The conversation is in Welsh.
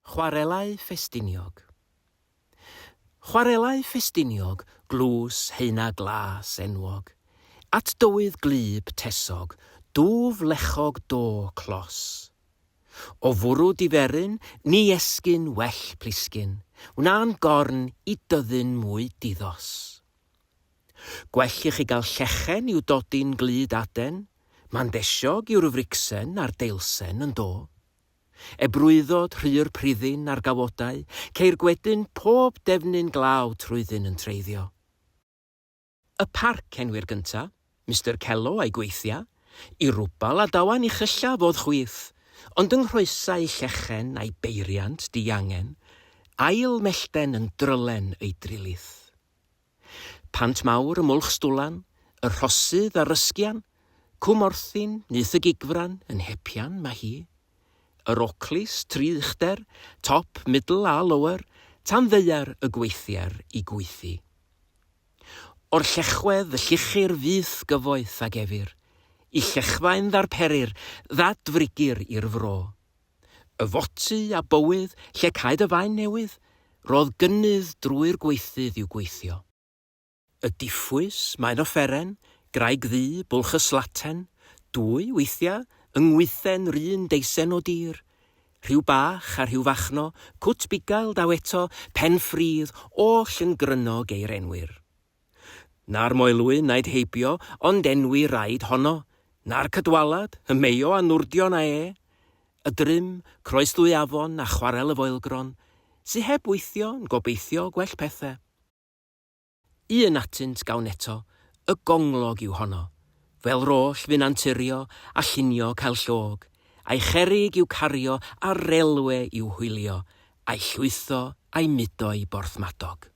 Chwarelau Ffestiniog Chwarelau Ffestiniog, glws haena glas enwog, At dywydd gwlyb tesog, dwf lechog do clos. O fwrw diferyn, ni esgyn well plisgyn, Wna'n gorn i dyddyn mwy diddos. Gwell i chi gael llechen i'w dodi'n glud aden, Mandesiog yw'r fricsen a'r deilsen yn do. Ebrwyddod rhu'r priddyn a'r gawodau, ceir gwedyn pob defnyn glaw trwyddyn yn treiddio. Y parc enwir gynta, Mister Cello a'i gweithia, i rwbal a dawan i chylla fodd chwith, ond yng nghroesau llechen a'i beiriant diangen, ail mellten yn drylen ei drilith. Pant Mawr ym Mwlch Stwlan, y Rhosydd a'r Rysgian, Cwm Orthin, Nyth y Gigfran, yn hepian mae hi. Yr Oclis, Tri Uchder, Top, Middle a Lower, tan ddaear y gweithier i gwythi. O'r llechwedd y lluchir fyth gyfoeth ag efyr, i llechfaen ddarperir, ddadfrigir i'r fro. Y foty a bywyd lle caed y faen newydd, rodd gynnydd drwy'r gweithydd i'w gweithio. Y diffwys, maen offeren, graig ddu, bwlch y slaten, dwy, weithiau, yng ngwythen 'run deisen o dir. Rhyw bach a rhyw fachno, cwt bugail daw eto, pen ffridd, oll yn gryno geir enwir. Na'r Moelwyn naid heibio, ond enwi raid honno, na'r Cadwalad, y Meio a Nwrdion a e, y Drym, Croes Ddwy Afon a Chwarel y Foelgron, sy heb weithio yn gobeithio gwell pethe. Un atynt gawn eto, y gonglog yw honno, fel roll fu'n anturio a llunio cael llog, a'i cherrig i'w cario a'r relwe i'w hwylio, a'i llwytho a'i mudo i Borthmadog.